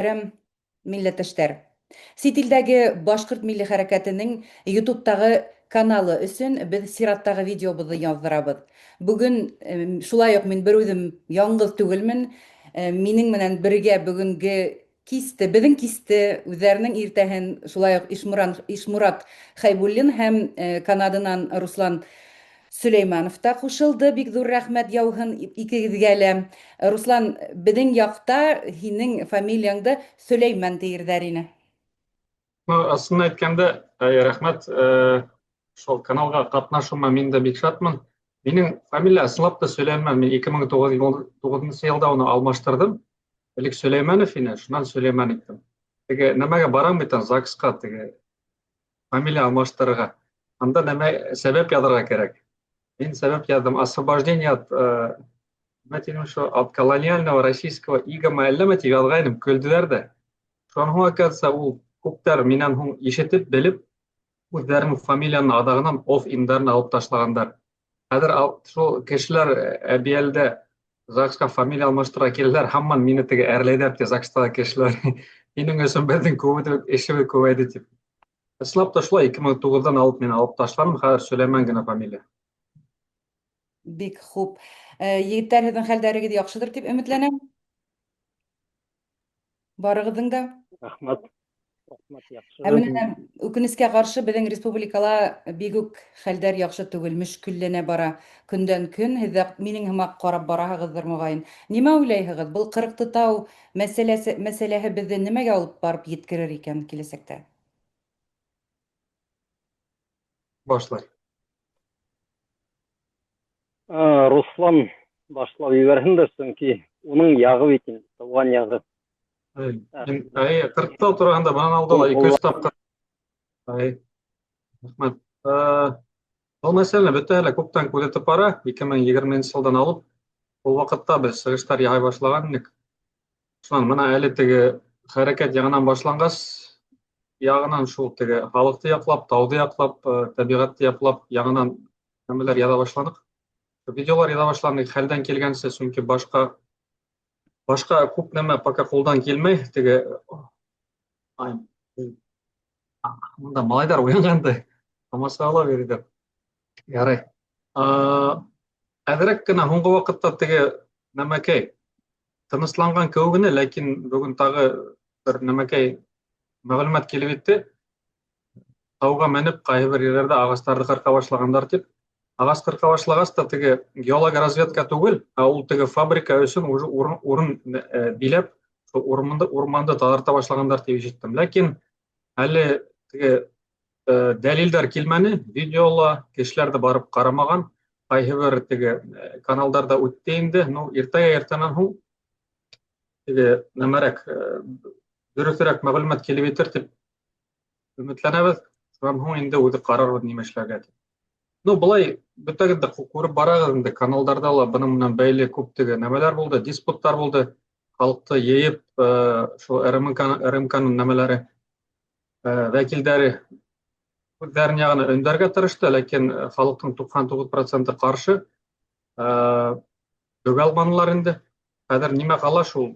Мөхтәрәм милләттәштәр! Сит илдәге башкорт милли хәрәкәтенең Ютубтагы каналы өчен без сираттагы видеобызны яздырабыз. Бүген шулай ук мин берүзем яңгыз түгелмен. Минең белән бергә бүгенге кисте, безнең кисте үзләренең иртәһен шулай ук Ишмуран, Ишмурат Хәйбуллин һәм Канададан Руслан Сөләйманов та кушылды, бик зур рәхмәт яуһын икегезгә лә. Руслан, безнең якта һинең фамилияңде Сөләйман диерҙәр ине. Ну, аслында әйткәндә, рәхмәт, шул каналга катнашуыма мин дә бик шатмын. Минең фамилия ысынлап та Сөләйман. Мин 2009 елда уны алмаштырдым. Элек Сөләйманов ине, шуннан Сөләйман иттем. Теге нәмәгә барам бит, ЗАГСка теге фамилия алмаштырырга. Анда нәмә сәбәп язырга кирәк. Мин сәбәп яздым. Освобождение от нимә тинем шул, от колониального российского игома әлләме дип язгайным, көлделәр дә. Шуннан һуң, оказывается, ул күптәр миннән һуң ишетеп, белеп, үзләренең фамилияның аҙағынан ов индарын алып ташлагандар. Хәҙер шул кешеләр әбиәлдә ЗАГСҡа фамилия алмаштыра киләләр, һаман мине теге әрләйҙәр ти ЗАГСтағы кешеләр. Һинең өсөн беҙҙең күбебеҙ эшебеҙ күбәйҙе тип. Ысынлап та шулай, 2009-дан алып мин алып ташланым, хәҙер Сөләймән генә фамилия. Бик хуп. Егеттәр, һеҙҙең хәлдәрегеҙ яҡшыдыр тип өмөтләнәм. Барығыҙҙың да. Рәхмәт. Рәхмәт, яҡшы. Ә менә үкенескә ҡаршы беҙҙең республикала бик үк хәлдәр яҡшы түгел, мөшкөлләнә бара көндән көн. Һеҙ ҙә минең һымаҡ ҡарап бараһығыҙҙыр моғайын. Нимә уйлайһығыҙ, был Ҡырыҡты тау мәсьәләсе мәсьәләһе беҙҙе нимәгә алып барып еткерер икән киләсәктә? Башлай. Руслан башлап ебәрһен дә, сөнки уның яғы бит инде, тыуған яғы. Мин әй, Ҡырҡтау тураһында бынан алда ла ике-өс тапҡыр. Әй, рәхмәт. Был мәсьәләне бөтәһе лә күптән күҙәтеп бара, 2020 йылдан алып. Ул ваҡытта беҙ сығыштар яһай башлаған инек. Шунан бына әле теге хәрәкәт яңынан башланғас, яңынан шул теге халыҡты яҡлап, тауҙы яҡлап, тәбиғәтте яҡлап, яңынан нәмәләр яҙа башланыҡ. Видеолар яҙа башланыҡ хәлдән килгәнсә, сөнки башҡа күп нәмә пока ҡулдан килмәй. Теге ай, мында малайҙар уянғанды тамашалап йөрөйҙәр. Ярай. Әҙерәк кенә һуңғы ваҡытта теге нәмәкәй тынысланған кеүек ине, ләкин бөгөн тағы бер нәмәкәй мәғлүмәт килеп етте. Тауға менеп, ҡайһы бер ерҙәрҙә ағастарҙы ҡырҡа башлағандар тип. Ағас ҡырҡа башлағас та теге геологоразведка түгел, ә ул теге фабрика өсөн уже урын биләп, шул урманды таҙарта башлағандар тип ишеттем. Ләкин әле теге дәлилдәр килмәне, видеола кешеләр ҙә барып ҡарамаған. Ҡайһы бер теге каналдарҙа үтте инде. Ну, иртәгә иртәнән һуң теге нәмәрәк, дөрөҫөрәк мәғлүмәт килеп етер тип өмөтләнәбеҙ. Шунан һуң инде үҙе ҡарарбыҙ нимә эшләргә тип. Ну, былай бөтәгеҙ ҙә күреп барағыҙ инде, каналдарҙа ла бының менән бәйле күп теге нәмәләр булды, диспуттар булды. Халыҡты йыйып, шул РМК-ның нәмәләре, вәкилдәре үҙҙәренең яғына өндәргә тырышты, ләкин халыҡтың 99 проценты ҡаршы. Бөгә алманылар инде. Хәҙер нимә ҡала шул?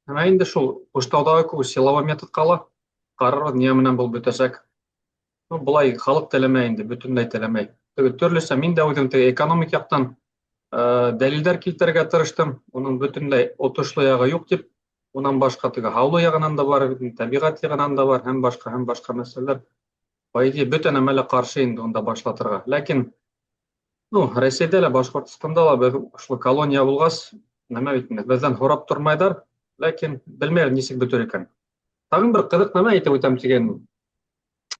Нимә инде шул Ҡуштауҙағы кеүек силовой метод ҡала. Ҡарарбыҙ, нимә менән был бөтәсәк. Ну, былай халыҡ теләмәй инде, бөтөнләй теләмәй. Теге төрлөсә мин дә үҙем теге экономик яҡтан дәлилдәр килтерергә тырыштым. Уның бөтөнләй отошло яғы юҡ тип. Унан башҡа теге һаулыҡ яғынан да бар, тәбиғәт яғынан да бар һәм башҡа мәсьәләләр. По идее, бөтә нәмә лә ҡаршы инде унда башлатырға. Ләкин, ну, Рәсәйҙә лә, Башҡортостанда ла беҙ шул колония булғас, нәмә бит инде, беҙҙән һорап тормайҙар, ләкин белмәйем нисек бөтөр икән. Тағын бер ҡыҙыҡ нәмә әйтеп үтәм тигән.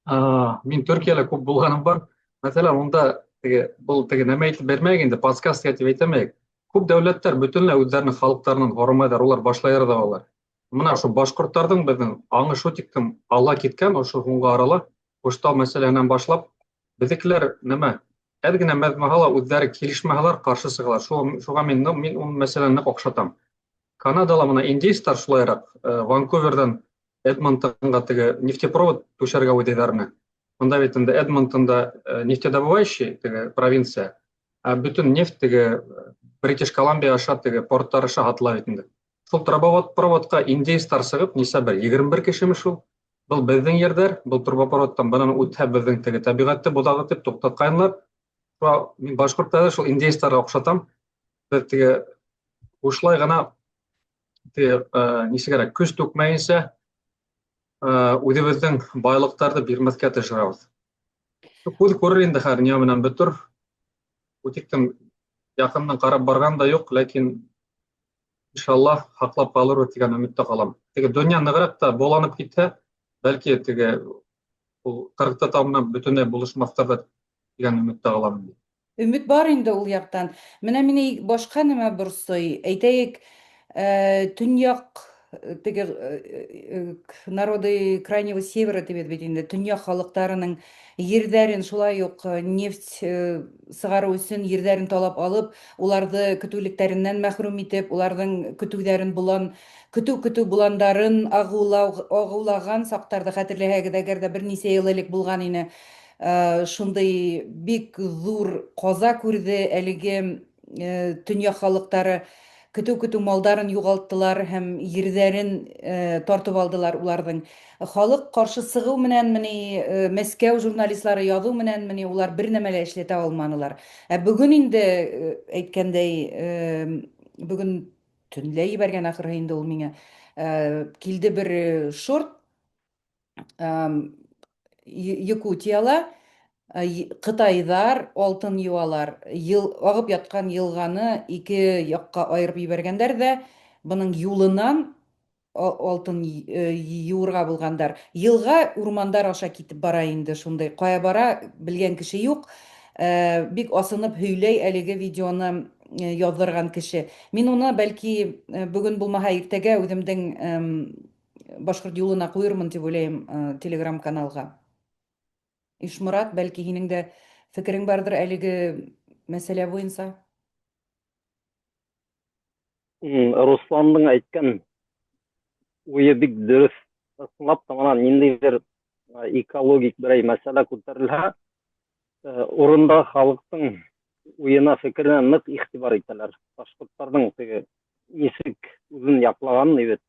Мин Төркиәлә күп булғаным бар. Мәҫәлән, унда теге был теге нәмә әйтеп бирмәйек инде, подсказка тип әйтәмәйек. Күп дәүләттәр бөтөнләй үҙҙәренең халыҡтарынан һорамайҙар, улар башлайҙар ҙа алар. Мына ошо башҡорттарҙың беҙҙең аңы шул тиклем алға киткән ошо һуңғы арала, Ҡуштау мәсьәләһенән башлап, беҙҙекеләр нәмә, әҙ генә мәҙмәһә ла үҙҙәре килешмәһәләр ҡаршы сығалар. Шуға мин ул мәсьәләне ныҡ оҡшатам. Канадала мына индейстар шулайыраҡ, Ванкуверҙан Эдмонтонға теге нефтепровод түшәргә уйлайҙар ине. Унда бит инде Эдмонтонда нефтедобывающий теге провинция, ә бөтөн нефть теге Бритиш Колумбия аша теге порттар аша һатыла бит инде. Шул трубопроводҡа индеецтар сығып, нисә бер, 21 кешеме шул? Был беҙҙең ерҙәр, был трубопроводтан бынан үтһә беҙҙең теге тәбиғәтте боҙағыҙ тип туҡтатҡайнылар. Шуға мин башҡорттарҙы шул индеецтарға оҡшатам. Беҙ теге бушлай ғына теге нисегерәк көс түкмәйенсә үҙебеҙҙең байлыҡтарҙы бирмәҫкә тырышабыҙ. Күҙ күрер инде хәҙер нимә менән бөтөр. Үтиктем яҡындан ҡарап барған да юҡ, ләкин иншаллаһ һаҡлап ҡалырбыҙ тигән өмөттә ҡалам. Теге донъя нығыраҡ та боланып китһә, бәлки теге ул Ҡырыҡты тау менән бөтөнләй булышмаҫтар ҙа тигән өмөттә ҡалам инде. Өмөт бар инде ул яҡтан. Менә мине башҡа нәмә борсой. Әйтәйек, төньяк теге народы Крайнего Севера дип бит инде, төньяк халыҡтарының ерҙәрен шулай ук нефть сығарыу өсөн ерҙәрен талап алып, уларҙы көтөүлектәренән мәхрүм итеп, уларҙың көтөүҙәрен болан, көтөү-көтөү боландарын агулау, агулаған саҡтарҙы хәтерләһәгеҙ, әгәр ҙә бер нисә йыл элек булған ине. Шундай бик ҙур ҡаза күрҙе әлеге төньяҡ халыҡтары, көтөү-көтөү малдарын юғалттылар һәм ерҙәрен тартып алдылар уларҙың. Халыҡ ҡаршы сығыу менәнме ни, Мәскәү журналистлары яҙыу менәнме ни, улар бер нәмә лә эшләтә алманылар. Ә бөгөн инде, әйткәндәй, бөгөн төнлә ебәргән ахырыһы инде ул миңә. Килде бер шорт, Якутияла Ҡытайҙар алтын юалар. Йыл, ағып ятҡан йылғаны ике яҡҡа айырып ебәргәндәр ҙә, бының юлынан алтын юырға булғандар. Йылға урмандар аша китеп бара инде шундай. Ҡая бара, белгән кеше юҡ. Бик асынып һөйләй әлеге видеоны яҙҙырған кеше. Мин уны бәлки бөгөн булмаһа иртәгә үҙемдең Башҡорт юлына ҡуйырмын тип уйлайым, телеграм-каналға. Ишморат, бәлки һинең дә фекерең барҙыр әлеге мәсьәлә буйынса? Русландың әйткән уйы бик дөрөҫ. Ысынлап та мына ниндәйҙер экологик берәй мәсьәлә күтәрелһә, урында халыҡтың уйына, фекеренә ныҡ иғтибар итәләр. Башҡорттарҙың теге нисек үҙен яҡлағанын бит,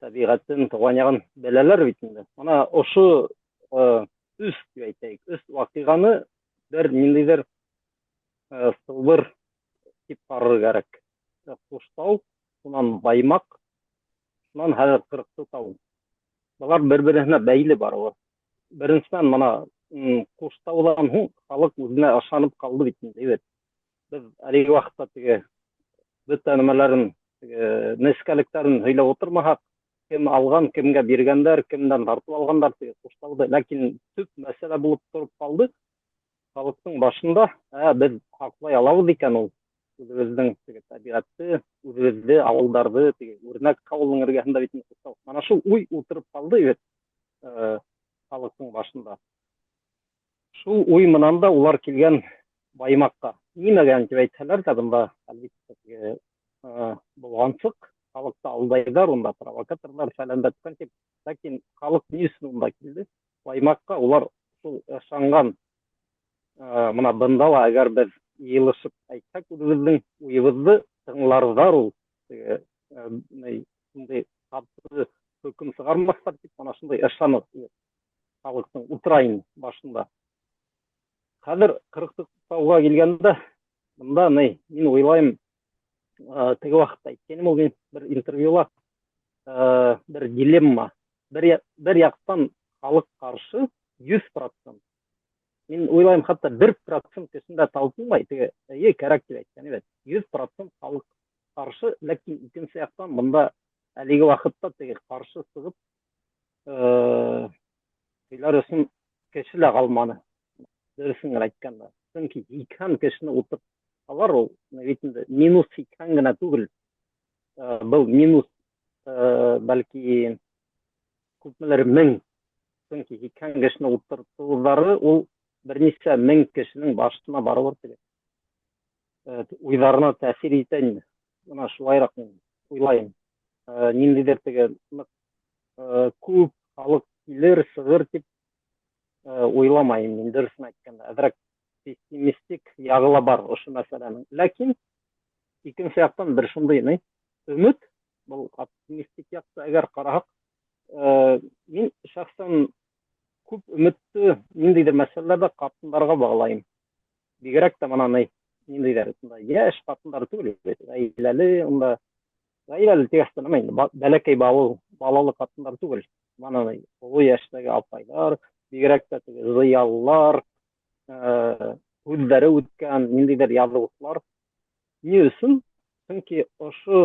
тәбиғәтен, тыуған яғын беләләр бит инде. Мына ошо өс тип әйтәйек, өс ваҡиғаны бер ниндәйҙер сылбыр тип ҡарарға кәрәк. Ҡуштау, шунан Баймаҡ, шунан хәҙер Ҡырыҡты тау. Былар бер-береһенә бәйле барыуы. Беренсенән, мына Ҡуштауҙан һуң халыҡ үҙенә ышанып ҡалды бит инде, бит. Беҙ әлеге ваҡытта теге бөтә нәмәләрен, теге нескәлектәрен һөйләп ултырмаһаҡ, кем алған, кемгә биргәндәр, кемдән тартып алғандар теге Ҡуштауҙы. Ләкин төп мәсьәлә булып тороп ҡалды халыҡтың башында, беҙ һаҡлай алабыҙ икән ул үҙебеҙҙең теге тәбиғәтте, үҙебеҙҙе, ауылдарҙы, теге Үрнәк ауылының эргәһендә бит инде Ҡуштау. Мына шул уй ултырып ҡалды бит, халыҡтың башында. Шул уй менән дә улар килгән Баймаҡҡа. Нимәгән тип әйтһәләр ҙә, бында әлбиттә теге болғансыҡ, халыҡты алдайҙар, унда провокаторҙар фәлән дә тип. Ләкин халыҡ ни өсөн унда килде? Баймаҡҡа улар шул ышанған. Мына бында ла әгәр беҙ йыйылышып әйтһәк, үҙебеҙҙең уйыбыҙҙы тыңларҙар ул. Теге, шундай ҡаты хөкөм сығармаҫтар тип, мына шундай ышанып халыҡтың ултырайын башында. Хәҙер Ҡырыҡты тауға килгәндә, бында ни, мин уйлайым, теге ваҡытта әйткәнем ул мин бер интервьюла, бер дилемма. Бер яҡтан халыҡ ҡаршы 100%. Мин уйлайым, хатта 1% кешендә талпынмай, теге, эйе, кәрәк тип әйткән, бит. 100% халыҡ ҡаршы, ләкин икенсе яҡтан бында әлеге ваҡытта теге ҡаршы сығып, һөйләр өсөн кеше лә ҡалманы. Дөрөҫөн генә әйткәндә. Сөнки 80 кешене ултырталар ул, бит инде минус 80 генә түгел. Был минус, бәлки күпмелер мең. Сөнки 80 кешене ултыртыуҙары ул бер нисә мең кешенең башына барыбер теге, уйҙарына тәьҫир итә инде. Бына шулайыраҡ мин уйлайым. Ниндәйҙер теге ныҡ, күп халыҡ килер, сығыр тип, уйламайым мин, дөрөҫөн әйткәндә. Әҙерәк пессимистик яғы ла бар ошо мәсьәләнең. Ләкин икенсе яҡтан бер шундай ни өмөт. Был оптимистик яҡта әгәр ҡараһаҡ, э, мин шәхсән күп өмөттө ниндәйҙер мәсьәләләрҙә ҡатындарға бағлайым. Бигерәк тә мына ни ниндәйҙер унда йәш ҡатындар түгел бит, ғаиләле, унда ғаиләле тигәс тә нәмә инде, бәләкәй балалы, балалы ҡатындар түгел. Мына ни оло йәштәге апайҙар, бигерәк тә теге зыялылар, э, һүҙҙәре үткән ниндәйҙер яҙыусылар. Ни өсөн? Сөнки ошо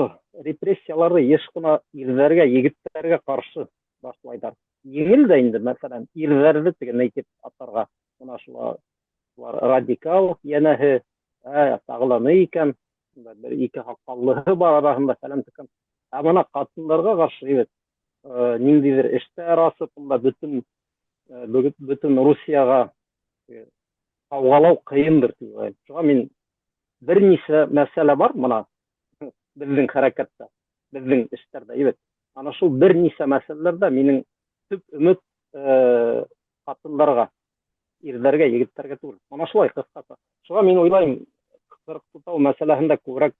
репрессияларҙы йыш ҡына ирҙәргә, егеттәргә ҡаршы башлайҙар. Еңел дә инде, мәҫәлән, ирҙәрҙе теге ни тип атарға. Мына шулар шулар радикал, йәнәһе, ә, тағы ла ни икән, бер ике һаҡаллыһы бар араһында фәлән төкән. Ә мына ҡатындарға ҡаршы бит, э, ниндәйҙер эштәр асып, унда бөтөн э, бөтөн Русияға э, ҡауғалау ҡыйындыр тип уйлайым. Шуға мин бер нисә мәсьәлә бар мына беҙҙең хәрәкәттә, беҙҙең эштәрҙә, бит. Ана шул бер нисә мәсьәләләрҙә минең төп өмөт э, ҡатындарға, ирҙәргә, егеттәргә түгел. Мына шулай ҡыҫҡаса. Шуға мин уйлайым, Ҡырҡтау мәсьәләһендә күберәк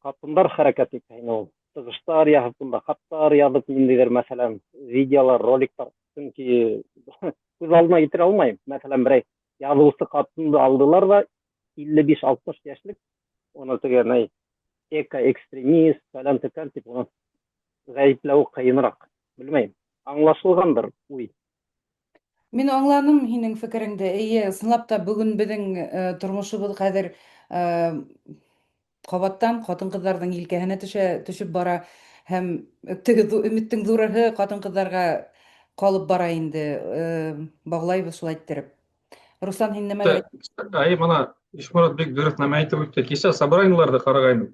ҡатындар хәрәкәт итә ине ул. Сығыштар яһап, унда хаттар яҙып, ниндәйҙер, мәҫәлән, видеолар, роликтар. Сөнки күҙ алдына килтерә алмайым. Мәҫәлән, берәй яҙыусы ҡатынды алдылар ҙа 55-60 йәшлек, уны теге ни эко-экстремист, фәлән төкән тип уны ғәйепләү ҡыйыныраҡ. Белмәйем. Аңлашылғандыр уй. Мин аңланым һинең фекереңде. Эйе, ысынлап та бөгөн беҙҙең э, тормошобоҙ хәҙер э, ҡабаттан ҡатын-ҡыҙҙарҙың елкәһенә төшә, төшөп бара һәм теге өмөттөң ҙурыһы ҡатын-ҡыҙҙарға ҡалып бара инде. Э, бағлайбыҙ шулай иттереп. Руслан, һин нәмәләр Әй, мына Ишморат бик дөрөҫ нәмә әйтеп үтте. Кисә собраниеларҙы ҡарағайным.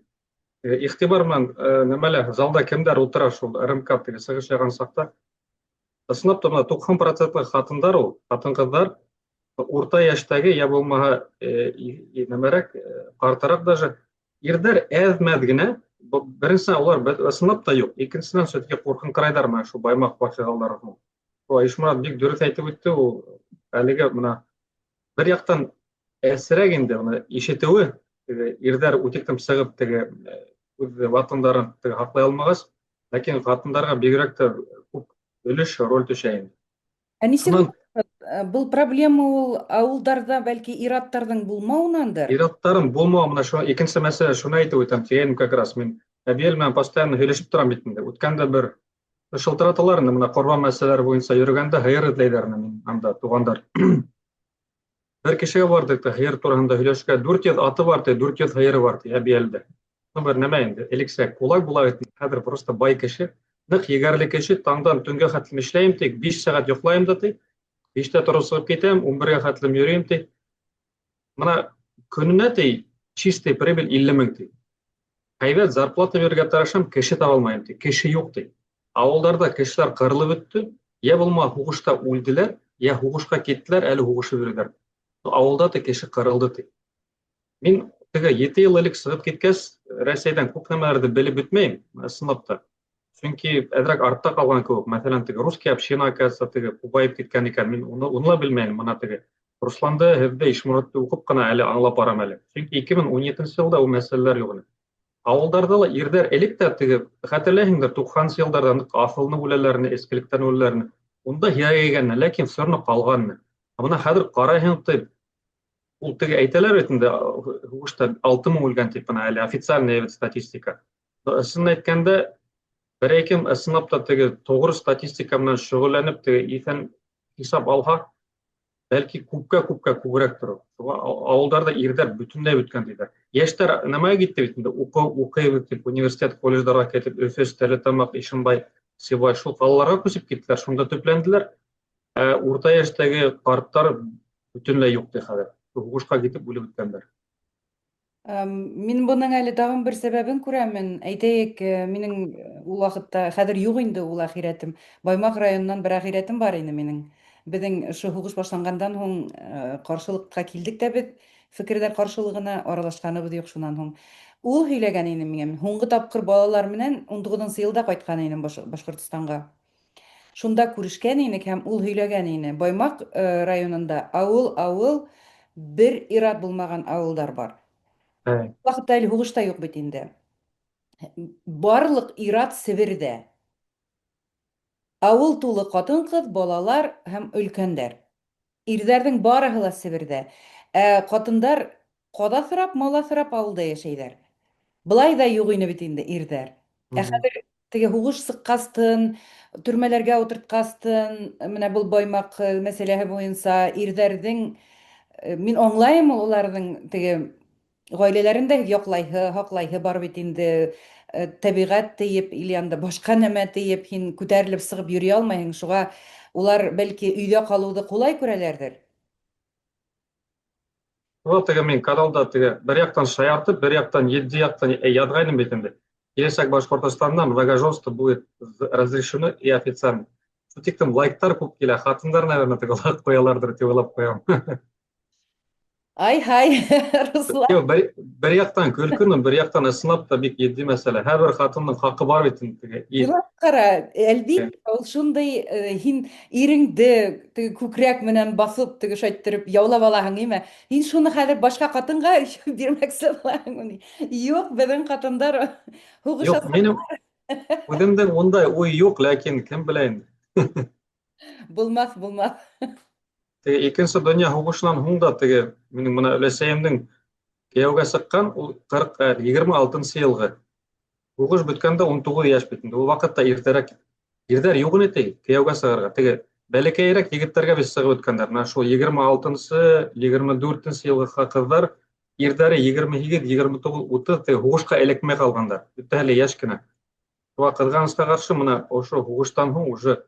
Иғтибар менән нәмәлә, залда кемдәр ултыра шул РМК теге сығыш яһаған саҡта. Ысынлап та мына 90 процентлы ҡатындар ул, ҡатын-ҡыҙҙар урта йәштәге, я булмаһа нәмәрәк, ҡартыраҡ даже. Ирҙәр әҙ-мәҙ генә, беренсенән улар ысынлап та юҡ, икенсенән все-таки ҡурҡынҡырайҙар менә шул Баймаҡ ваҡиғалары һуң. Ишморат бик дөрөҫ әйтеп үтте, ул әлеге мына бер яҡтан әсерәк инде уны ишетеүе, теге ирҙәр үтектем сығып теге үҙ ватандарын теге һаҡлай алмағас, ләкин ҡатындарға бигерәк тә күп өлөш роль төшә инде. Ә нисек э, был проблема ул ауылдарҙа бәлки ир-аттарҙың булмауынандыр? Ир-аттарың булмауы мына шул икенсе мәсьәлә, шуны әйтеп үтәм тигәйнем как раз мин. Әбиел менән постоянно һөйләшеп торам бит инде. Үткәндә бер шылтыраталар инде мына ҡорбан мәсьәләләре буйынса йөрөгәндә һыйыр эҙләйҙәр инде мин анда туғандар. Бер кешегә бардык та һыйыр тураһында һөйләшергә 400 аты бар ти, 400 һыйыры бар ти Әбиәлдә. Ну бер нәмә инде, элексә кулак була бит, хәҙер просто бай кеше, ныҡ егәрле кеше, таңдан төнгә хәтлем эшләйем ти, 5 сәғәт йоҡлайым да ти, 5-тә тороп сығып китәм, 11-гә хәтлем йөрөйөм ти. Мына көнөнә ти чистый прибыль 50 мең ти. Һәйбәт зарплата бирергә тырышам, кеше таба алмайым ти, кеше юҡ ти. Ауылдарҙа кешеләр ҡырылып бөттө, йә булмаһа һуғышта үлделәр, йә һуғышҡа киттеләр, әле һуғышып йөрөйҙәр. Ауылда ти кеше ҡырылды ти. Мин теге 7 йыл элек сығып киткәс, Рәсәйҙән күп нәмәләрҙе белеп бөтмәйем, ысынлап та. Сөнки әҙерәк артта ҡалған кеүек. Мәҫәлән, теге русский община, оказывается, теге күбәйеп киткән икән. Мин уны, уны ла белмәйем. Мына теге Русланды, һеҙҙе, Ишморатты уҡып ҡына әле аңлап барам әле. Сөнки 2017 йылда ул мәсьәләләр юҡ ине. Ауылдарҙа ла ирҙәр элек тә теге, хәтерләйһеңдер, 90 йылдарҙа ныҡ аҫылынып үләләр ине, эскелектән үләләр ине. Унда һирәгәйгән, ләкин все равно ҡалған ине. Ә бына хәҙер ҡарайһың, ти, ул теге әйтәләр бит инде, һуғышта 6 мең үлгән тип, бына әле официальный бит статистика. Ысын әйткәндә, берәй кем ысынлап та теге тоғро статистика менән шөғөлләнеп, теге иҫән хисап алһа, бәлки күпкә-күпкә күберәк торор. Шуға ауылдарҙа ирҙәр бөтөнләй бөткән тиҙәр. Йәштәр нәмәгә китте бит инде, уҡы, уҡыйбыҙ тип, университет, колледждарға китеп, Өфө, Стәрлетамаҡ, Ишембай, Сибай шул ҡалаларға күсеп киттеләр, шунда төпләнделәр. Ә урта йәштәге ҡарттар бөтөнләй юҡ ти хәҙер. Һуғышҡа китеп үлеп бөткәндәр. Мин бының әле тагын бер сәбәбен күрәмен. Әйтәйек, э, минең э, ул вакытта, хәзер юк инде ул ахирәтем. Баймак районыннан бер ахирәтем бар ине минең. Безнең шул һугыш башлангандан һуң э, каршылыкка килдек тә без, фикерләр каршылыгына аралашканыбыз юк шуннан һуң. Ул һөйләгән ине миңа, мин һуңгы тапкыр балалар менән 19 елда кайткан инем Башкортостанга. Шунда күрешкән инек һәм ул һөйләгән ине. Баймак э, районында авыл-авыл бер ир-ат булмаган авылдар бар. Әй. Вакытта әле һугыш та юк бит инде. Барлык ир-ат Себердә. Авыл тулы катын-кыз, балалар һәм өлкәннәр. Ирҙәрҙең барыһы ла Себерҙә. Ә ҡатындар ҡаҙ аҫрап, мал аҫрап ауылда йәшәйҙәр. Былай ҙа юҡ ине бит инде ирҙәр. Ә хәҙер теге һуғыш сыҡҡастын, төрмәләргә ултыртҡастын, менә был Баймаҡ мәсьәләһе буйынса ирҙәрҙең, мин аңлайым ул уларҙың теге гаиләләрен дә яклайһы, һаклайһы бар бит инде. Тәбиғәт тиеп, или анда башҡа нәмә тиеп, һин күтәрелеп сығып йөрөй алмайһың. Шуға улар бәлки өйҙә ҡалыуҙы ҡулай күрәләрҙер. Ул теге мин каналда теге бер яҡтан шаяртып, бер яҡтан етди яҡтан яҙғайным бит инде. Киләсәк Башҡортостанда многоженство будет разрешено и официально. Шул тиклем лайктар күп килә, хатындар, наверное, теге лайк ҡуяларҙыр тип уйлап ҡуям. Ай-һай, Руслан. Юк, бер яктан көлке, но бер яктан ысынлап та бик етди мәсьәлә. Һәрбер хатынның хакы бар бит инде теге. Уйлап кара, әлбиттә, ул шундый э, һин иреңде теге күкрәк менән басып, теге шайттереп яулап алаһың, име? Һин шуны хәзер башка хатынга бирмәксе булаһыңмыни? Юк, безнең хатындар һугыш Юк, минем үземдең ундай уй юк, ләкин кем белә инде. Булмаҫ, булмаҫ. Теге икенсе дөнья һуғышынан һуң да теге минең мына өләсәйемдең кейәүгә сыҡҡан, ул 40, 26 йылғы. Һуғыш бөткәндә 19 йәш бит инде. Ул ваҡытта иртәрәк ирҙәр юҡ ине ти кейәүгә сығырға. Теге бәләкәйерәк егеттәргә бит сығып бөткәндәр. Менә шул 26-нчы, 24-нче йылғы ҡыҙҙар ирҙәре 28, 29, 30 теге һуғышҡа эләкмәй ҡалғандар. Бөтәһе лә йәш кенә. Шуға ҡыҙғанысҡа ҡаршы мына ошо һуғыштан һуң уже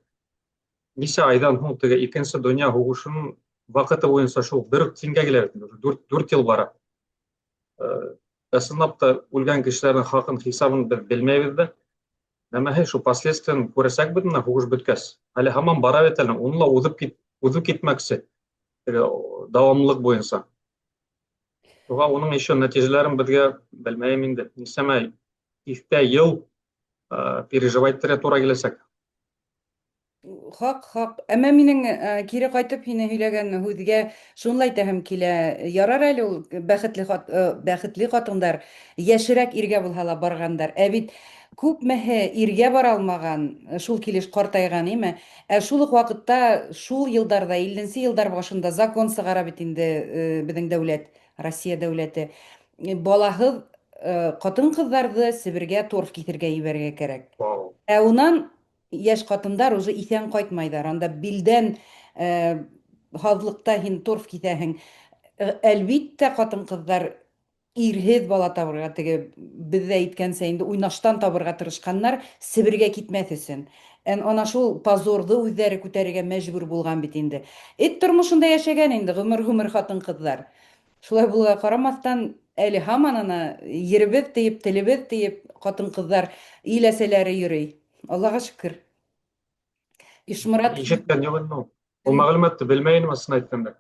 нисә айҙан һуң теге икенсе донъя һуғышының ваҡыты буйынса шул бер үк тиңгә килә бит инде, 4 йыл бара. Ысынлап та үлгән кешеләрҙең хаҡын, хисабын беҙ белмәйбеҙ ҙә. Нәмәһе шул последствияны күрәсәкбеҙ менә һуғыш бөткәс. Әле һаман бара бит әле, уны ла уҙып кит, уҙып китмәксе. Теге дауамлылыҡ буйынса. Шуға уның еще нәтижәләрен беҙгә белмәйем инде. Нисәмә тиҫтә йыл переживать итергә тура киләсәк. Хак, хак. Әмма минең кире кайтып һине һөйләгән һүҙгә шуны әйтәһем килә. Ярар әле ул бәхетле хат, бәхетле хатындар яшерәк иргә булһа ла баргандар. Ә бит күпмеһе иргә бара алмаган, шул килеш картайган, име? Ә шул ук вакытта шул елларда, 50 еллар башында закон чыгара бит инде безнең дәүләт, Россия дәүләте. Балаһыз катын-кызларны Себергә торф кисергә ибәргә кәрәк. Ә унан яшь катындар уже исән кайтмайдар. Анда билдән һазлыкта һин торф кисәһең. Әлбиттә, катын-кызлар ирһез бала табырга, теге бездә әйткәнчә инде уйнаштан табырга тырышканнар, Себергә китмәс өчен. Ән ана шул позорды үзләре күтәрергә мәҗбүр булган бит инде. Эт тормышында яшәгән инде гомер-гомер хатын-кызлар. Шулай булуга карамастан, әле һаман ана еребез диеп, телебез диеп, хатын-кызлар ил әсәләре йөри. Аллага шөкер. Ишморат. Ишеткән юк инде ул. Ул мәгълүматны белмәй инем, асын әйткәндә.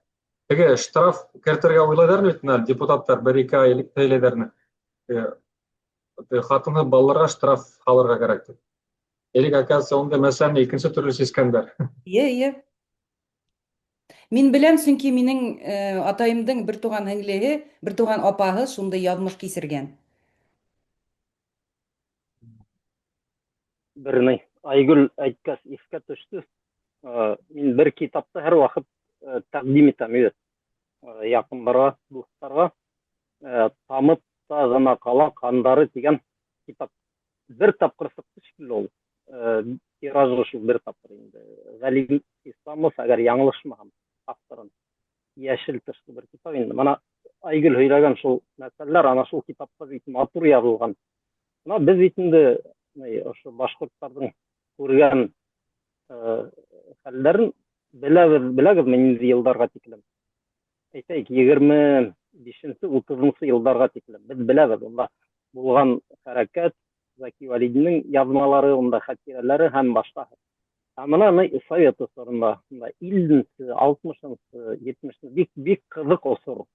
Теге штраф кертергә уйлайлар бит менә депутатлар бер-ике ай элек тәйләйләрне. Хатынһыз балаларга штраф һалырга кәрәк дип. Элек, оказывается, ундай мәсьәләне икенче төрле сискәннәр. Ие, ие. Мин беләм, чөнки минең атаемдың бертуган һеңлеһе, бертуган апаһы шундый язмыш кичергән. Бер ни, Айгөл әйткәс искә төште. Мин бер китапты һәрвакыт тәкъдим итәм бит. Якыннарга, дусларга. Тамып та гына кала кандары дигән китап. Бер тапкыр чыкты шикелле ул. Тиражы шул бер тапкыр инде. Галим Исламов, әгәр яңлышмаһам, авторын. Яшел тышлы бер китап инде. Мына Айгөл һөйләгән шул мәсьәләләр ана шул китапта бик матур язылган. Мына без бит инде ошо башкортларның күргән хәлләрен беләбез, беләгезме нинди елларга тиклем? Әйтәйек, 25-нче, 30-нчы елларга тиклем. Без беләбез, унда булган хәрәкәт, Зәки Вәлидинең язмалары, унда хатирәләре һәм башка. Ә мына совет осорында, мында 50-нче, 60-нчы, 70-нче бик бик кызык осор.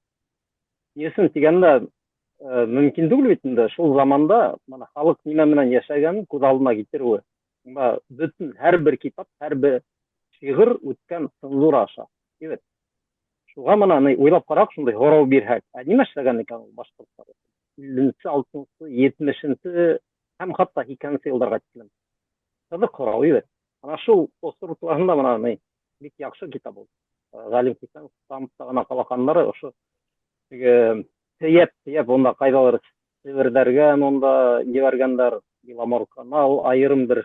Ни өчен дигәндә, мөмкин түгел бит инде шул заманда мына халык нимә менән яшәгәнен күз алдына китерүе. Монда бөтен һәрбер китап, һәрбер шигырь үткән цензура аша. Бит. Шуга мына уйлап карак, шундый һорау бирһәк, ә нимә эшләгән икән ул башкортлар? 50-нче, 60-нчы, 70-нче. Һәм хатта һикһәненсе йылдарға тиклем. Ҡыҙыҡ һорау, бит. Ана шул осор тураһында мына ни бик яҡшы китап ул. Ғалим Хисамов Тамта ғына ҡала хандары ошо теге тейәп тейәп унда ҡайҙалыр Себерҙәргә монда ебәргәндәр. Беломорканал айырым бер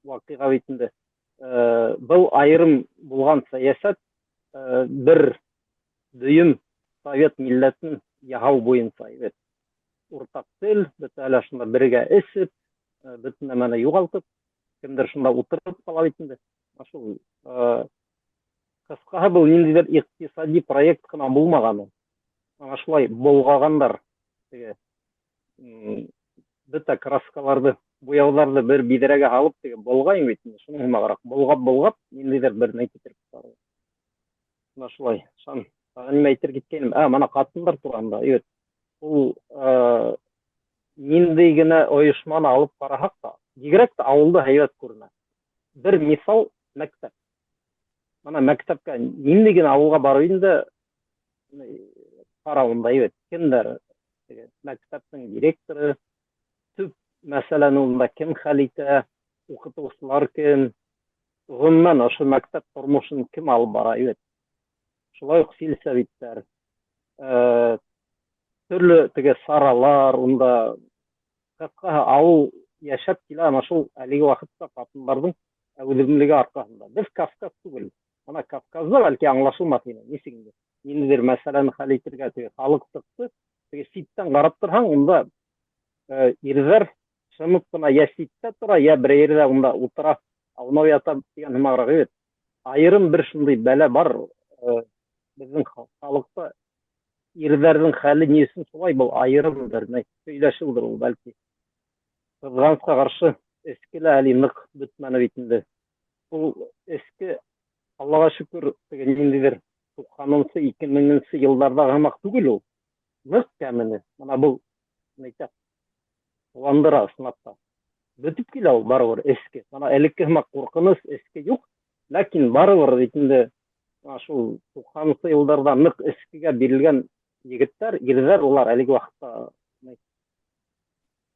ваҡиға бит инде. Был айырым булған сәйәсәт бер дөйөм совет милләтен яһау буйынса бит. Уртаҡ тел, бөтә әле шунда бергә эсеп, бөтөн нәмәне юғалтып, кемдер шунда ултырып ҡала бит инде. Шул ҡыҫҡаһы был ниндәйҙер иҡтисади проект ҡына булмаған ул. Ана шулай болғағандар теге бөтә краскаларҙы, буяуҙарҙы бер биҙрәгә һалып теге болғайың бит инде, шуның һымағыраҡ болғап-болғап ниндәйҙер бер ни китереп сығарҙы. Мына шулай, Шан, тағы нимә әйтер киткәйнем? Ә, мына ҡатындар тураһында, әйбәт. Ул ниндәй генә ойошманы алып ҡараһаҡ та, бигерәк тә ауылда һәйбәт күренә. Бер миҫал мәктәп. Мына мәктәпкә ниндәй генә ауылға барып ин дә ҡара унда әйбәт. Кемдәр теге мәктәптең директоры, төп мәсьәләне унда кем хәл итә, уҡытыусылар кем, ғөмүмән ошо мәктәп тормошон кем алып бара әйбәт. Шулай уҡ сельсоветтар, төрлө теге саралар, унда ҡыҫҡаһы ауыл йәшәп килә ана шул әлеге ваҡытта ҡатындарҙың әүҙемлеге арҡаһында. Беҙ Кавказ түгел. Мына Кавказда бәлки аңлашылмаҫ ине, нисек инде ниндәйҙер мәсьәләне хәл итергә теге халыҡ сыҡты, теге ситтән ҡарап торһаң, унда ирҙәр шымып ҡына йә ситтә тора, йә берәй ерҙә унда ултыра, аунап ята тигән һымағыраҡ бит. Айырым бер шундай бәлә бар беҙҙең халыҡта ирҙәрҙең хәле ни өсөн шулай, был айырым бер ни һөйләшеүҙер ул бәлки. Ҡыҙғанысҡа ҡаршы, эске лә әле ныҡ бөтмәне бит инде. Ул эске, Аллаға шөкөр, теге ниндәйҙер туҡһанынсы, ике меңенсе йылдарҙағы һымаҡ түгел ул. Ныҡ кәмене. Мына был әйтә, ҡыуандыра ысынлап та. Бөтөп килә ул барыбер эске. Мына элекке һымаҡ ҡурҡыныс эске юҡ, ләкин барыбер бит инде мына шул туҡһанынсы йылдарҙа ныҡ эскегә бирелгән егеттәр, ирҙәр улар әлеге ваҡытта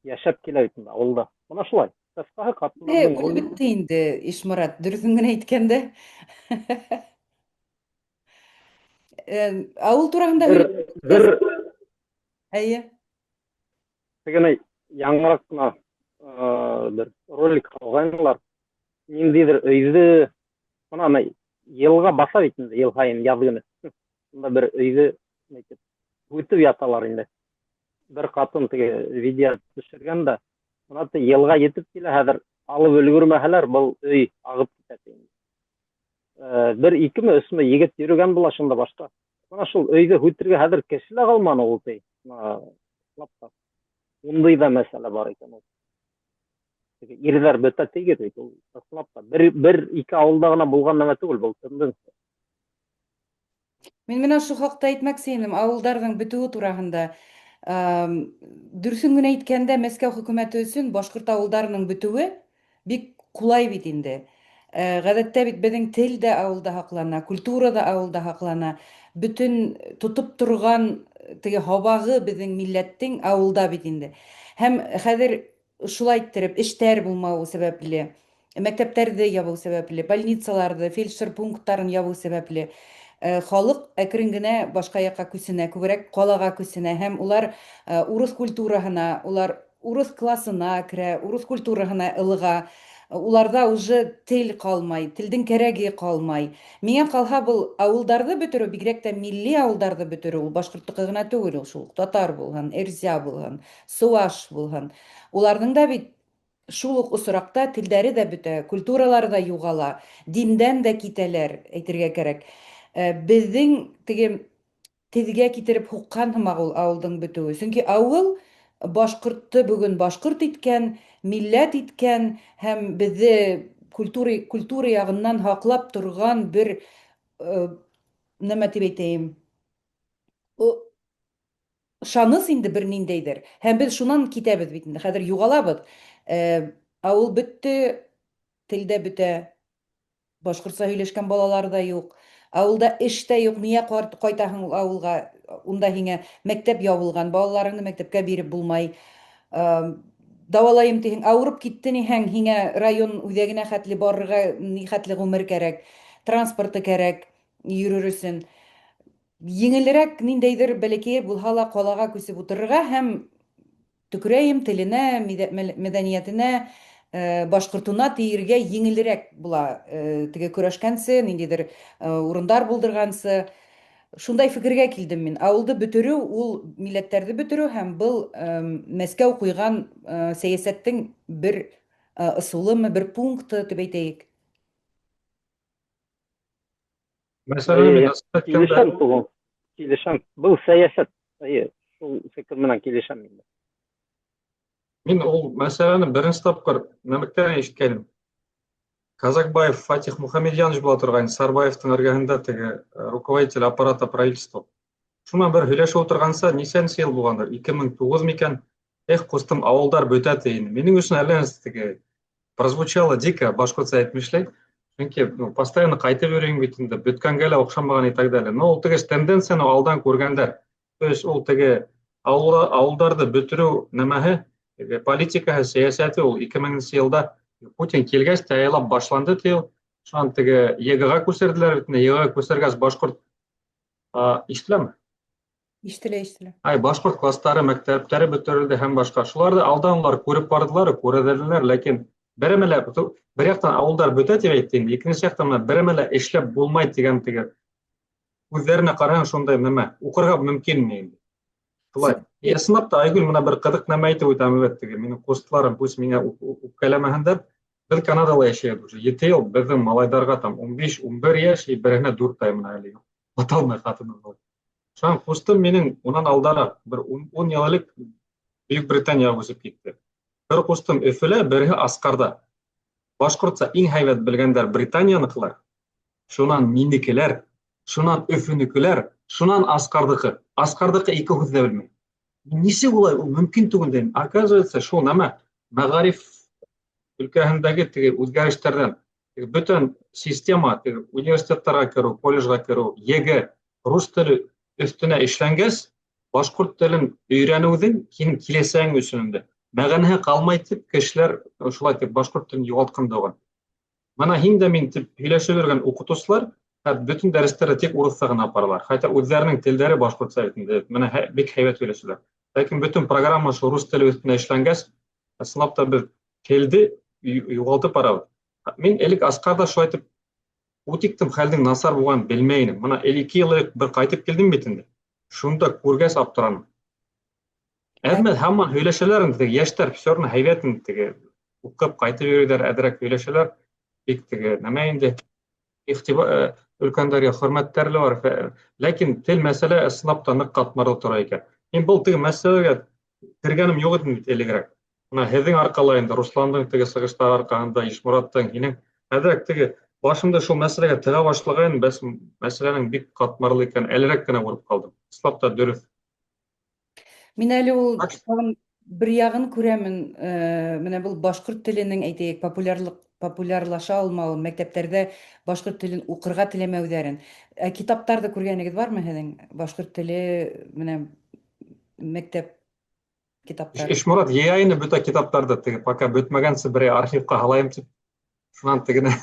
йәшәп килә бит инде ауылда. Мына шулай. Ҡыҫҡаһы, ҡатындарҙың Үлеп бөттө инде, Ишморат, дөрөҫөн генә әйткәндә. Ауыл тураһында бер, бер Әйе. Тегене яңыраҡ ҡына бер ролик һалғайнылар. Ниндәйҙер өйҙө мына ана йылға баҫа бит инде йыл һайын яҙ көнө. Унда бер өйҙө әйтеп һүтеп яталар инде. Бер ҡатын теге видео төшөргән дә, мына йылға етеп килә хәҙер алып өлгөрмәһәләр, был өй ағып китә инде. Бер икеме, өсмө егет йөрөгән була шунда башта. Мына шул өйҙө һүтергә хәҙер кеше лә ҡалманы ул ти. Ысынлап та. Ундай ҙа мәсьәлә бар икән ул. Теге ирҙәр бөтә тигеҙ бит ул ысынлап та. Бер, бер ике ауылда ғына булған нәмә түгел был тенденция. Мин менә шул хакта әйтмәксе инем, авылдарның бетүе тураһында. Дөресен генә әйткәндә, Мәскәү хөкүмәте өчен башкорт авылдарының бетүе бик кулай бит инде. Гадәттә бит безнең тел дә авылда һаклана, культура да авылда һаклана. Бөтен тотып торган теге һабагы безнең милләттең авылда бит инде. Һәм хәзер Шулай иттереп, эштәр булмау сәбәпле, мәктәпләрҙе ябыу сәбәпле, больницаларҙы, фельдшер пункттарын ябыу сәбәпле, халыҡ әкрен генә башҡа яҡҡа күсенә, күберәк ҡалаға күсенә һәм улар урыҫ культураһына, улар урыҫ классына керә, урыҫ культураһына ылыға. Уларҙа уже тел ҡалмай, телдең кәрәге ҡалмай. Миңә ҡалһа, был ауылдарҙы бөтөрөү, бигерәк тә милли ауылдарҙы бөтөрөү, ул башҡорттоҡо ғына түгел, ул шул уҡ татар булһын, эрзя булһын, Суваш булһын. Уларның да бит шул ук осракта телдәре дә бөтә, культуралары да югала, диндән дә китәләр, әйтергә кәрәк. Безнең теге тезгә китереп һуккан һымак ул авылдың бетүе. Чөнки авыл башкортты бүген башкорт иткән, милләт иткән һәм безне культура, культура ягыннан һаклап торган бер нәмә дип әйтәем, Ышаныс инде берниндәйдер. Һәм без шуннан китәбез бит инде. Хәзер югалабыз. Авыл бетте, тел дә бетә. Башкортча һөйләшкән балалар да юк. Авылда эш тә юк. Нигә кайтаһың ул авылга? Унда һиңә мәктәп ябылган, балаларыңны мәктәпкә биреп булмай. Дауалайым тиһең, ауырып китте ниһәң, һиңә район үҙәгенә хәтле барырға ни хәтле ғүмер кәрәк, транспорты кәрәк йөрөр өсөн. Еңелерәк ниндәйҙер бәләкәйерәк булһа ла ҡалаға күсеп утырырға һәм төкөрәйем теленә, мәдәниәтенә, башҡортона тейергә еңелерәк була. Теге көрәшкәнсе, ниндәйҙер урындар булдырғансы. Шундай фекергә килдем мин. Ауылды бөтөрөү ул милләттәрҙе бөтөрөү һәм был Мәскәү ҡуйған сәйәсәттең бер ысулымы, бер пункты тип әйтәйек. Мәсәлән, мин Килешәм, туғын. Килешәм. Был сәйәсәт. Әйе, шул фекер менән килешәм инде. Мин ул мәсьәләне беренсе тапҡыр нәмәктән ишеткәнем. Казакбаев Фатих Мухамедьянович була торган Сарбаевтың эргәһендә теге руководитель аппарата правительства. Шунан бер һөйләшеп ултырғанса, нисәнсе йыл булғандыр, 2009 микән? Эх, ҡустым, ауылдар бөтә ти ине. Минең өсөн әллә нәрсә теге прозвучало дико, башҡортса әйтмешләй. Сөнки, ну, постоянно ҡайтып йөрөйһөң бит инде, бөткәнгә лә оҡшамаған и так далее. Но ул теге тенденцияны алдан күргәндәр. То есть ул теге ауылдарҙы бөтөрөү нәмәһе, теге политикаһы, сәйәсәте ул 2000 йылда Путин килгәс тәйәләп башланды ти ул. Шунан теге ЕГЭ-ға күсерҙеләр бит инде. ЕГЭ-ға күсергәс башҡорт ишетеләме? Ишетелә, ишетелә. Ай, башҡорт класстары, мәктәптәре бөтөрөлдө һәм башҡа. Шуларҙы алдан улар күреп барҙылар, күрҙеләр, ләкин береме лә бер яҡтан ауылдар бөтә тип әйтте инде, икенсе яҡтан менә береме лә эшләп булмай тигән теге күҙҙәренә ҡараһаң шундай нәмә, уҡырға мөмкинме инде? Шулай. Ысынлап та, Айгөл менә бер ҡыҙыҡ нәмә әйтеп үтәм әлбәттә, теге минең ҡустыларым, пусть миңә үпкәләмәһендәр. Беҙ Канадала йәшәйбеҙ уже 7 йыл, беҙҙең малайҙарға там 15, 11 йәш, и береһенә 4 ай менә әле ата алмай ҡатыным. Шунан ҡустым минең унан алдараҡ бер 10 йыл элек Бөйөк Британияға күсеп китте. Бер ҡустым Өфөлә, береһе Асҡарҙа. Башҡортса иң һәйбәт белгәндәр Британияныҡылар, шунан минекеләр, шунан Өфөнөкөләр, шунан Асҡарҙыҡы. Асҡарҙыҡы ике һүҙ ҙә белмәй. Нисек улай ул мөмкин түгел тим. Оказывается, шул нәмә мәғариф өлкәһендәге теге үҙгәрештәрҙән теге бөтөн система, теге университеттарға кереү, колледжға кереү, ЕГЭ, рус теле өҫтөнә эшләнгәс, башҡорт телен өйрәнеүҙең һинең киләсәгең өсөн инде мәғәнәһе ҡалмай тип кешеләр шулай тип башҡорт телен юғалтҡан да. Бына һин дә мин тип һөйләшеп йөрөгән уҡытыусылар бөтөн дәрестәрҙе тик урыҫса ғына апаралар. Хатта үҙҙәренең телдәре башҡортса бит инде. Бына бик һәйбәт һөйләшәләр. Ләкин бөтөн программа шул рус теле өҫтөнә эшләнгәс, ысынлап та беҙ телде юғалтып барабыҙ. Мин элек Асҡарҙа шулай итеп үтиктем хәлдең насар булғанын белмәй инем. Бына 52 йыл элек бер ҡайтып килдем бит инде. Шунда күргәс аптыраным. Әммә һаман һөйләшәләр инде, теге йәштәр все равно һәйбәт инде, теге уҡып ҡайтып йөрөйҙәр, әҙерәк һөйләшәләр. Бик теге нәмә инде иғтибар өлкәндәргә хөрмәттәре лә бар. Ләкин тел мәсьәлә ысынлап та ныҡ ҡатмарлы тора икән. Мин был теге мәсьәләгә кергәнем юҡ ине бит элегерәк. Бына һеҙҙең арҡала инде, Русландың теге сығыштары арҡаһында, Ишмораттың, һинең әҙерәк теге башымды шул мәсьәләгә тыға башлағайным, бәс мәсьәләнең бик ҡатмарлы икән, әлерәк кенә күреп ҡалдым. Ысынлап та дөрөҫ. Мин әле ул тагын бер яғын күрәмен, менә был башҡорт теленең, әйтәйек, популярлык популярлаша алмавын, мәктәптәрҙә башҡорт телен уҡырға теләмәүҙәрен. Ә китаптарҙы күргәнегеҙ бармы һеҙҙең? Башҡорт теле менә мәктәп китаптары. Ишморат йыя ине бөтә китаптарҙы, теге пока бөтмәгәнсе берәй архивҡа һалайым тип. Шунан тегене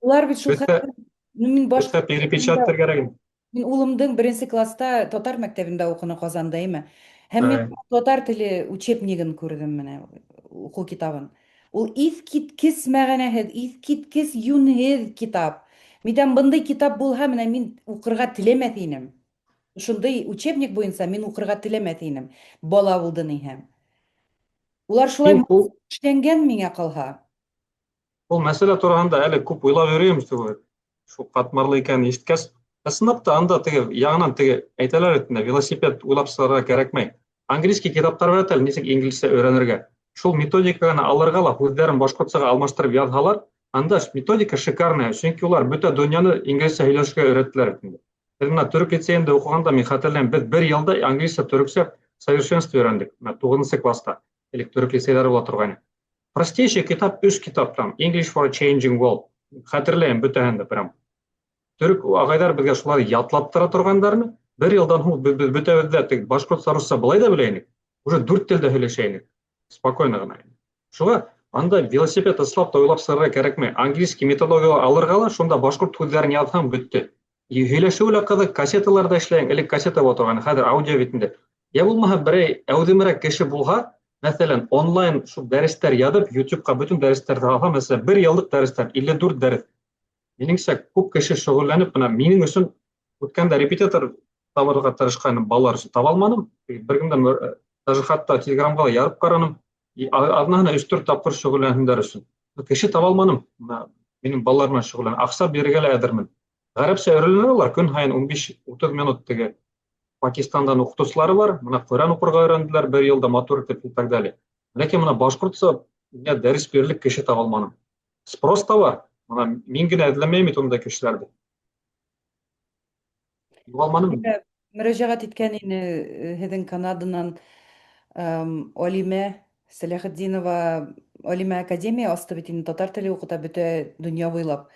Улар бит шул хәтле, мин бөтә перепечатать кәрәк ине. Мин улымдың беренсе класста татар мәктәбендә уҡыны Ҡазанда, әйме? Һәм мин татар теле учебнигын күрҙем менә, уҡыу китабын. Ул иҫкиткес мәғәнәһеҙ, иҫкиткес йүнһеҙ китап. Мин бындай китап булһа, менә мин уҡырға теләмәҫ инем. Шундай учебник буйынса мин уҡырға теләмәҫ инем. Бала булды ниһәм. Улар шулай эшләнгән миңә ҡалһа. Ул мәсьәлә тураһында әле күп уйлап йөрөйөм, шул ҡатмарлы икәнен ишеткәс. Ысынлап та анда теге яңынан теге әйтәләр бит инде, велосипед уйлап сығарырға кәрәкмәй. Английский китаптар бар әле, нисек инглизсә өйрәнергә. Шул методиканы алырға ла һүҙҙәрен башҡортсаға алмаштырып яҙһалар, анда методика шикарная, сөнки улар бөтә донъяны инглизсә һөйләшергә өйрәттеләр бит инде. Беҙ менә төрөк лицейында уҡығанда мин хәтерләйем, беҙ бер йылда англизсә, төрөксә совершенство өйрәндек. Менә 9 класста. Элек төрөк лицейҙары була торғайны. Простейший китап, өс китап там, English for a Changing World. Хәтерләйем бөтәһен дә прям. Төрөк ағайҙар беҙгә шуларҙы ятлаттыра торғандарны. Бер йылдан һуң беҙ бөтәбеҙ дә теге башҡортса, русса былай ҙа белә инек. Уже дүрт телдә һөйләшә инек. Спокойно ғына. Шуға анда велосипед ыслап та уйлап сығарырға кәрәкмәй. Английский методология алырға ла, шунда башҡорт һүҙҙәрен яҙһаң, бөттө. И һөйләшеүе лә ҡыҙыҡ, кассеталар ҙа эшләйһең, элек кассета була торған, хәҙер аудио бит инде. Йә булмаһа берәй әүҙемерәк кеше булһа, мәҫәлән, онлайн шул дәрестәр яҙып, YouTube-ҡа бөтөн дәрестәрҙе алһа, мәҫәлән, бер йыллыҡ дәрестәр, 54 дәрес. Минеңсә, күп кеше шөғөлләнеп, бына минең өсөн үткәндә репетитор табырға тырышҡайным, балалар өсөн таба алманым. Бер кемдән даже хатта Телеграмға ла яҙып ҡараным. Аҙнаһына өс-дүрт тапҡыр шөғөлләнһендәр өсөн. Кеше таба алманым. Бына минең балалар менән шөғөллән. Аҡса бирергә лә әҙермен. Ғәрәпсә өйрәнәләр улар, көн һайын 15-30 минут теге Пакистандан уҡытыусылары бар, бына Ҡөрьән уҡырға өйрәнделәр бер йылда матур итеп и так далее. Ләкин бына башҡортса миңә дәрес бирерлек кеше таба алманым. Спрос та бар. Бына мин генә эҙләмәйем бит ундай кешеләрҙе. Юғалманым. Мөрәҗәгать иткән ине һеҙҙең Канаданан Алимә Сәләхетдинова. Алимә академия асты бит инде, татар теле укыта бөтә дөнья буйлап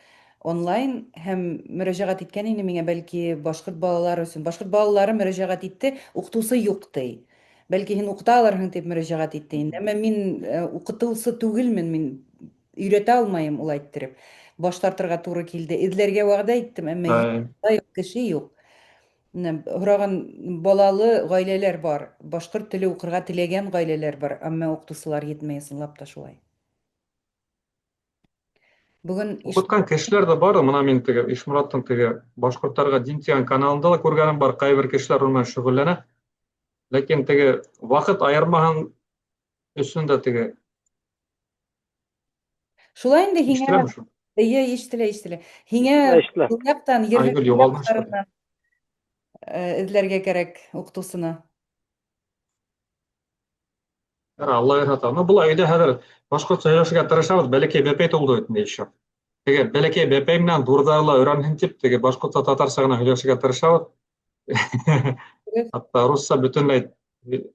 онлайн, һәм мөрәҗәгать иткән ине миңа, бәлки башкорт балалары өчен. Башкорт балалары мөрәҗәгать итте, укытучы юк ди. Бәлки һин укыта алырһың дип мөрәҗәгать итте инде. Әмма мин укытучы түгелмен, мин өйрәтә алмайым улай иттереп. Баш тартырга туры килде. Эзләргә вәгъдә иттем, әмма юк, кеше юк. Менә һораган балалы гаиләләр бар, башкорт теле укырга теләгән гаиләләр бар, әмма укытучылар етмәй, ысынлап та шулай. Бүген Укыткан кешеләр дә бар, мына мин теге Ишмораттың теге башкортларга дин дигән каналында да күргәнем бар, кайбер кешеләр уның белән шөгыльләнә. Ләкин теге вакыт аермаһаң өчен дә теге Шулай инде һиңә. Ишетеләме шул? Әйе, ишетелә, ишетелә. Һиңә Ишетелә. шул яктан ерлек Айгөл югалмыш бит. якларыннан эзләргә кәрәк укытучыны. Яра, Алла ярата. Ну, болай өйдә хәзер башкортча сөйләшергә тырышабыз. Бәләкәй бәпәй тулды бит инде еще. Теге бәләкәй бәпәй менән дурҙары ла өйрәнһен дип, теге башкортча татарча гына һөйләшергә тырышабыҙ. Дөрес. Хатта русса бөтөнләй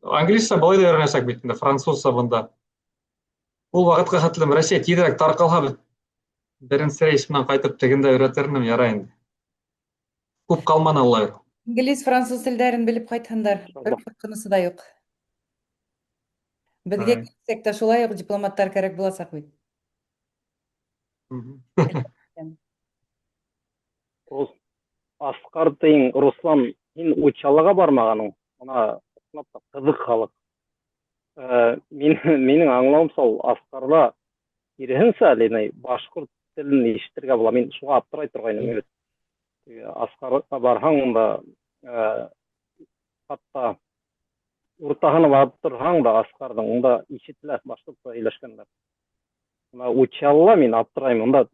англисча былай да өйрәнәсәк бит инде, французса бында. Ул ваҡытҡа хәтлем Россия тиҙерәк тарҡалһа, беҙ беренсе рейс менән ҡайтып тегендә өйрәтер инем, ярай инде. Күп ҡалманы, Алла бирһә. Инглиз, француз телдәрен белеп кайтһындар. Бер куркынысы да юк. Беҙгә килсәк тә шулай ук дипломаттар кәрәк буласаҡ бит. Асҡар тиң, Руслан, һин Учалыға бармағаның. Мына ысынлап та ҡыҙыҡ халыҡ. Мин, минең аңлауымса, ул Асҡарҙа киреһенсә әле ни, башҡорт телен ишетергә була. Мин шуға аптырай торғайным. Асҡарға барһаң, унда хатта уртаһына барып торһаң да Асҡарҙың, унда ишетелә башҡортса һөйләшкәндәр. Мына Учалыла мин аптырайым, унда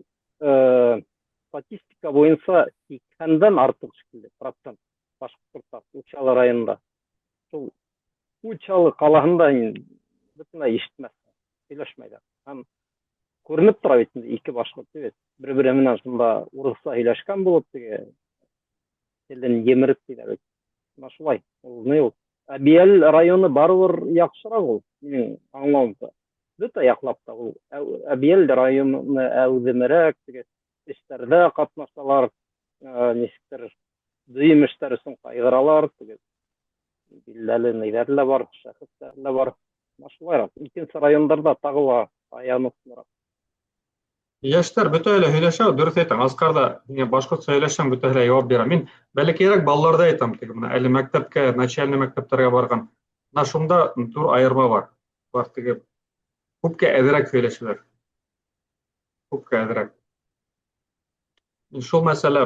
статистика буйынса һикһәндән артыҡ шикелле процент башҡорттар Учалы районында. Шул Учалы ҡалаһында һин бөтөнләй ишетмәҫһең, һөйләшмәйҙәр. Һәм күренеп тора бит инде, ике башҡорт бит бер-береһе менән шунда урыҫса һөйләшкән булып, теге телен емереп тиҙәр бит. Мына шулай. Ул ни ул? Әбйәлил районы барыбер яҡшыраҡ ул, минең аңлауымса. Бөтә яҡлап та ул Әбйәлил районы әүҙемерәк, теге эштәрҙә ҡатнашалар, нисектер дөйөм эштәр өсөн ҡайғыралар, теге билдәле ниҙәре лә бар, шәхестәре лә бар. Мына шулайыраҡ. Икенсе райондарҙа тағы ла аяныслыраҡ. Йәштәр бөтәһе лә һөйләшә, дөрөҫ әйтәң, Асҡар ҙа һиңә башҡортса һөйләшһәң, бөтәһе лә яуап бирә. Мин бәләкәйерәк балаларҙы әйтәм, теге мына әле мәктәпкә, начальный мәктәптәргә барған. Мына шунда ҙур айырма бар. Улар теге күпкә әҙерәк һөйләшәләр. Күпкә әҙерәк. Мин шул мәсьәлә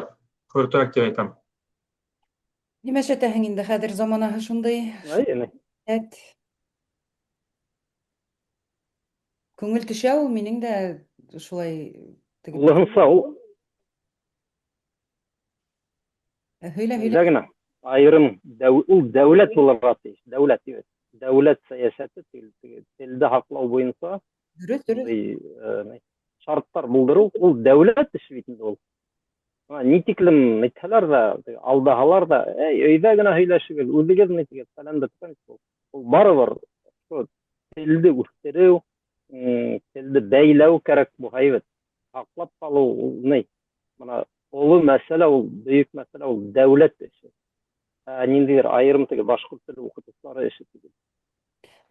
хөртөрәк тип әйтәм. Нимә эшләтәһең инде, хәҙер заманаһы шундый. Әй, Әт. Күңел төшә ул, минең дә шулай теге. Тулыһынса ул. Һөйлә, һөйлә. Өйҙә генә айырым дәү, ул дәүләт булырға тейеш, дәүләт тибеҙ. Дәүләт сәйәсәте тел, телде һаҡлау буйынса Дөрөҫ, дөрөҫ. шундай шарттар булдырыу, ул дәүләт эше бит инде ул. Ни тиклем әйтһәләр ҙә, алдаһалар ҙа, эй, өйҙә генә һөйләшегеҙ, үҙегеҙ ни тигеҙ, фәлән бөткән ул. Ул барыбер шул телде үҫтереү, телде бәйләү кәрәк булһа бит. Һаҡлап ҡалыу ул ни? Мына оло мәсьәлә ул, бөйөк мәсьәлә ул дәүләт эше. Ә ниндәйҙер айырым теге башҡорт теле уҡытыусылары эше түгел.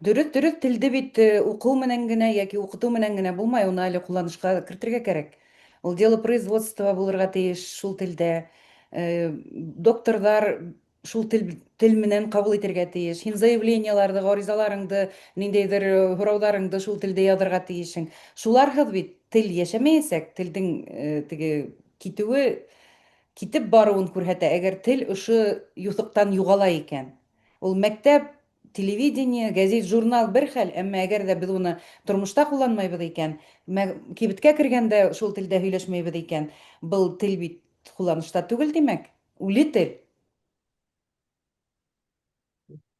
Дөрөҫ, дөрөҫ, телде бит уҡыу менән генә йәки уҡытыу менән генә булмай, уны әле ҡулланышҡа кертергә кәрәк. Ул дело производства булырға тейеш шул телдә. Докторҙар шул тел, тел менән ҡабул итергә тейеш. Һин заявлениеларҙы, ғаризаларыңды, ниндәйҙер һорауҙарыңды шул телдә яҙырға тейешһең. Шуларһыҙ бит тел йәшәмәйәсәк, телдең теге китеүе китеп барыуын күрһәтә, әгәр тел ошо юҫыҡтан юғала икән. Ул мәктәп, телевидение, гәзит, журнал бер хәл, әмма әгәр ҙә беҙ уны тормошта ҡулланмайбыҙ икән, кибеткә кергәндә шул телдә һөйләшмәйбеҙ икән, был тел бит ҡулланышта түгел, тимәк, үле тел.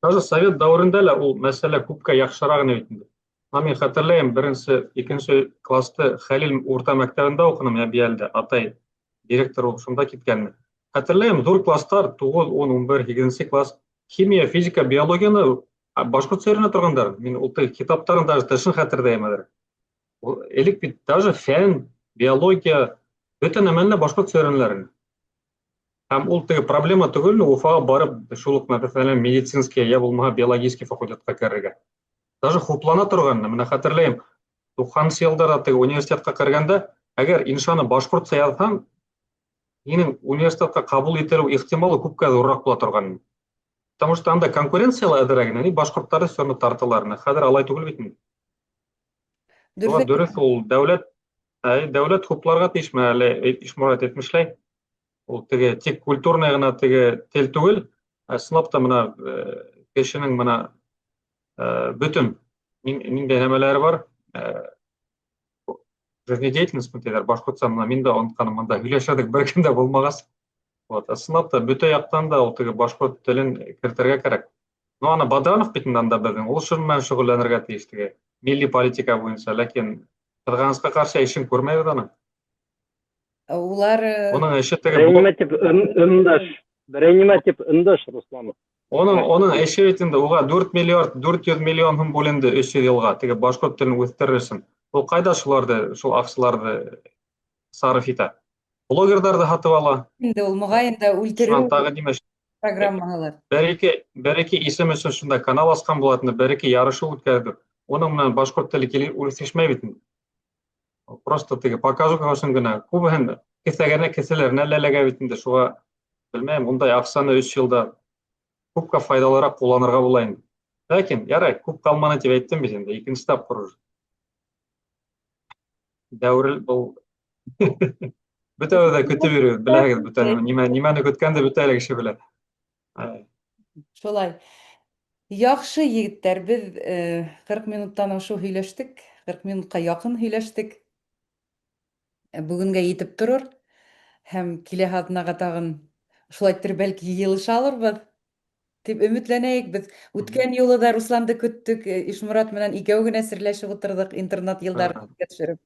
Даже совет дәүерендә лә ул мәсьәлә күпкә яҡшыраҡ ине бит инде. Мына мин хәтерләйем, беренсе, икенсе классты Хәлил урта мәктәбендә уҡыным, Әбйәлдә, атай директор булып шунда киткәнмен. Хәтерләйем, ҙур класстар, 9, 10, 11, 8 класс, химия, физика, биологияны башҡортса өйрәнә торғандар. Мин ул китаптарын даже тышын хәтерҙәйем хәҙер. Элек бит даже фән, биология, бөтә нәмәне лә башҡортса өйрәнәләр ине. Һәм ул теге проблема түгел, Уфаға барып шул уҡ, мәҫәлән, медицинский йә булмаһа биологический факультетҡа керергә. Даже хуплана торған, менә хәтерләйем, 90-нсы йылдарҙа теге университетҡа кергәндә, әгәр иншаны башҡортса яҙһаң, һинең университетҡа ҡабул ителеү ихтималы күпкә ҙурыраҡ була торған. Потому что анда конкуренция ла әҙерәк ине, башҡорттарҙы все равно тарталар. Хәҙер алай түгел бит инде. Дөрөҫ, дөрөҫ ул дәүләт, дәүләт хупларға тейеш, менә әле Ишморат әйтмешләй. Ул теге тик культурный ғына теге тел түгел, ә ысынлап та мына кешенең мына бөтөн ниндәй нәмәләре бар, жизнедеятельность тиҙәр башҡортса, мына мин дә онотҡаным, мында һөйләшәдек бер кем дә булмағас. Вот, ысынлап та бөтә яҡтан да ул теге башҡорт телен кертергә кәрәк. Ну, ана Бадранов бит инде анда беҙҙең, ул шуның менән шөғөлләнергә тейеш теге милли политика буйынса, ләкин ҡыҙғанысҡа ҡаршы эшен күрмәйбеҙ аның. Улар Уның эше теге Берәй нимә тип өндәш, берәй нимә тип өндәш, Руслан. Уның эше бит инде уға 4 миллиард 400 миллион һум бүленде 300 йылға теге башҡорт телен үҫтерер өсөн. Ул ҡайҙа шуларҙы, шул аҡсаларҙы сарыф итә? Блогерҙарҙы һатып ала. Инде ул моғайын да үлтереү Шунан тағы нимә? программалар. Бер-ике исем өсөн шунда канал асҡан була инде, бер-ике ярышы үткәрҙе. Уның менән башҡорт теле килеп үҫешмәй бит инде. Просто теге показуха өсөн генә. Күбеһен кеҫәгенә, кеҫәләренә ләләгә бит инде. Шуға белмәйем, ундай аҡсаны 3 йылда күпкә файҙалыраҡ ҡулланырға була инде. Ләкин ярай, күп ҡалманы тип әйттем бит инде, икенсе тапҡыр уже. Дәүер был бөтәбеҙ ҙә көтөп йөрөбөҙ, беләһегеҙ, бөтә нимә, нимәне көткәнде бөтә лә кеше белә. Шулай. Яҡшы, егеттәр, беҙ 40 минуттан ашыу һөйләштек, 40 минутҡа яҡын һөйләштек. Бөгөнгә етеп торор. Һәм киләһе аҙнаға тағын шулай иттереп бәлки йыйылыша алырбыҙ тип өмөтләнәйек. Беҙ үткән юлы да Русланды көттөк, Ишморат менән икәү генә серләшеп ултырҙыҡ интернат йылдарын иҫкә төшөрөп.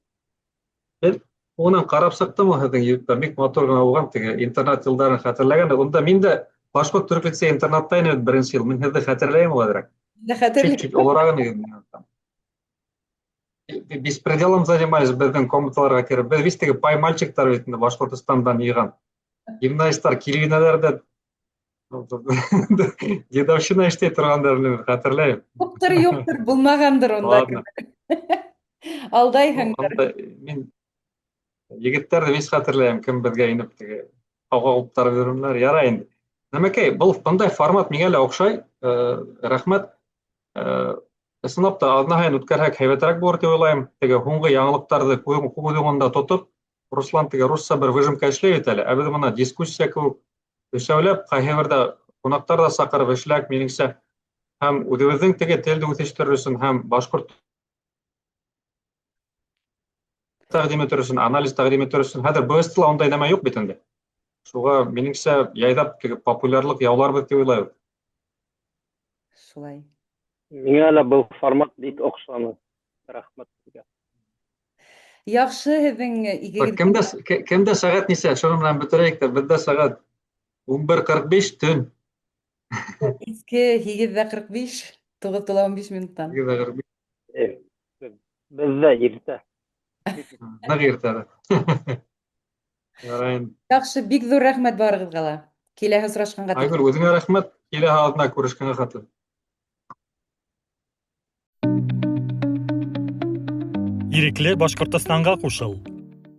Беҙ унан ҡарап сыҡтым һеҙҙең ютубта, бик матур ғына булған теге интернат йылдарын хәтерләгән. Унда мин дә башҡорт төрк лицей интернатта инем беренсе йыл. Мин һеҙҙе хәтерләйем ул әҙерәк. Дә хәтерләйем. Чуть-чуть олораҡ инегеҙ минән. Беспределом занимались беҙҙең комнаталарға кереп. Беҙ бит теге пай мальчиктар бит инде Башҡортостандан йыйған. Гимназисттар килеп инәләр ҙә дедовщина эшләй торғандар хәтерләйем. Юҡтыр, юҡтыр, булмағандыр унда. Ладно. Алдайһыңдыр. Унда мин егеттәрҙе бик хәтерләйем, кем беҙгә инеп теге һауға ҡуптарып йөрөнөләр. Ярай инде. Нәмәкәй, был бындай формат миңә лә оҡшай. Рәхмәт. Ысынлап та аҙна һайын үткәрһәк һәйбәтерәк булыр тип уйлайым. Теге һуңғы яңылыҡтарҙы күҙ уңында тотоп, Руслан теге русса бер выжимка эшләй бит әле. Ә беҙ бына дискуссия кеүек өсәүләп, ҡайһы берҙә ҡунаҡтар ҙа саҡырып эшләк, минеңсә, һәм үҙебеҙҙең теге телде үҫештерер өсөн, һәм башҡорт тәҡдим итер өсөн, анализ тәҡдим итер өсөн. Хәҙер БСТ-ла ундай нәмә юҡ бит инде. Шуға, минеңсә, яйҙап теге популярлыҡ яуларбыҙ тип уйлайбыҙ. Шулай. Миңә лә был формат бик оҡшаны. Рәхмәт һеҙгә. Яҡшы һеҙҙең икегеҙ. Кемдә сәғәт нисә? Шуның менән бөтөрәйек тә. Беҙҙә сәғәт 11:45 төн. Киске 8:45, 9:15 минуттан. 8:45. Беҙҙә иртә. Ныҡ иртә. Ярай инде. Яҡшы, бик ҙур рәхмәт барығыҙға ла. Киләһе осрашҡанға Айгөл, үҙеңә рәхмәт. Киләһе аҙна күрешкәнгә хәтле. Ирекле Башҡортостанға ҡушыл!